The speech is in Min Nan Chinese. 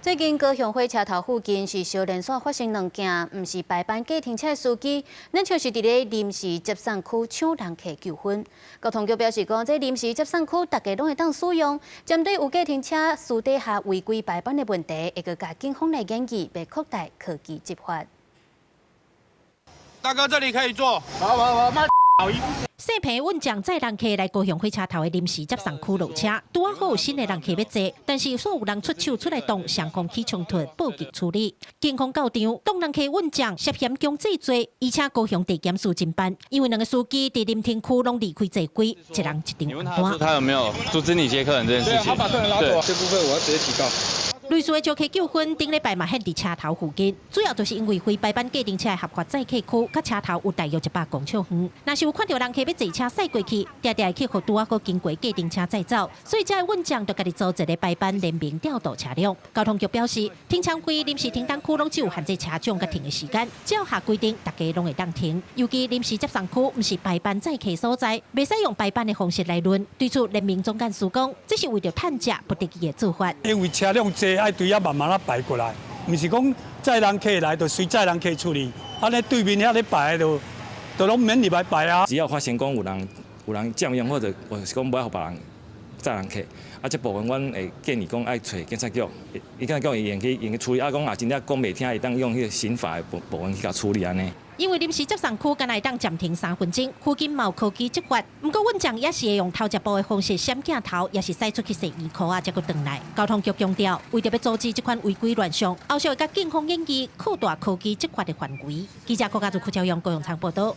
最近高雄火車頭附近是相連紲發生兩件，毋是排班計程車的司機，親像是佇咧臨時接送區搶人客糾紛。交通局表示講，這臨時接送區大家攏會當使用，針對有計程車私底下違規排班的問題，會閣共警方來研議，欲擴大科技執法。大哥，這裡可以坐。好好好，媽。細坪運將載人客來高雄火車頭的臨時接送區落車，拄仔好有新的人客欲坐，但是煞有人出手出來擋，雙方起衝突，報警處理。警方到場，擋人客運將涉嫌強制罪，而且高雄地檢署偵辦，因為兩個司機佇臨停區攏離開座軌，一人一張紅單。他有沒有阻止你接客人這件事情？他把客人拉走，這部分我要直接提告。類似的招客糾紛，頂禮拜嘛現佇車頭附近，主要就是因為非排班計程車的合法載客區，佮車頭有大約100公尺遠。若是有看著人客欲坐車駛過去，定定會去予拄仔好經過計程車載走，所以這个運將就家己組一个排班聯名調度車輛。交通局表示，停車位臨時停等區攏只有限制車種佮停的時間，照下規定，大家攏會當停。尤其臨時接送區毋是排班載客所在，袂使用排班的方式來論。對此，聯名總幹事講，這是為著趁食不得已的做法。因為車輛濟，愛對遐慢慢仔排過來，毋是講載人客來就隨載人客出去，按呢對面遐咧排就就攏免入來排啊。只要發現講有人佔用或者或是講欲予別人載人客，啊，這部分阮會建議講愛揣警察局，警察局會用去處理。啊，講若真正講袂聽，會當用彼个刑法的部分去共處理按呢。因為臨時接送區干焦會當暫停3分鐘，附近嘛有科技執法。毋過運將也是會用偷食步的方式閃鏡頭，抑是駛出去踅圓箍仔，才閣轉來。交通局強調，為著欲阻止這款違規亂象，後續會共警方研議擴大科技執法的範圍。記者郭家祖、郭朝陽高雄場報道。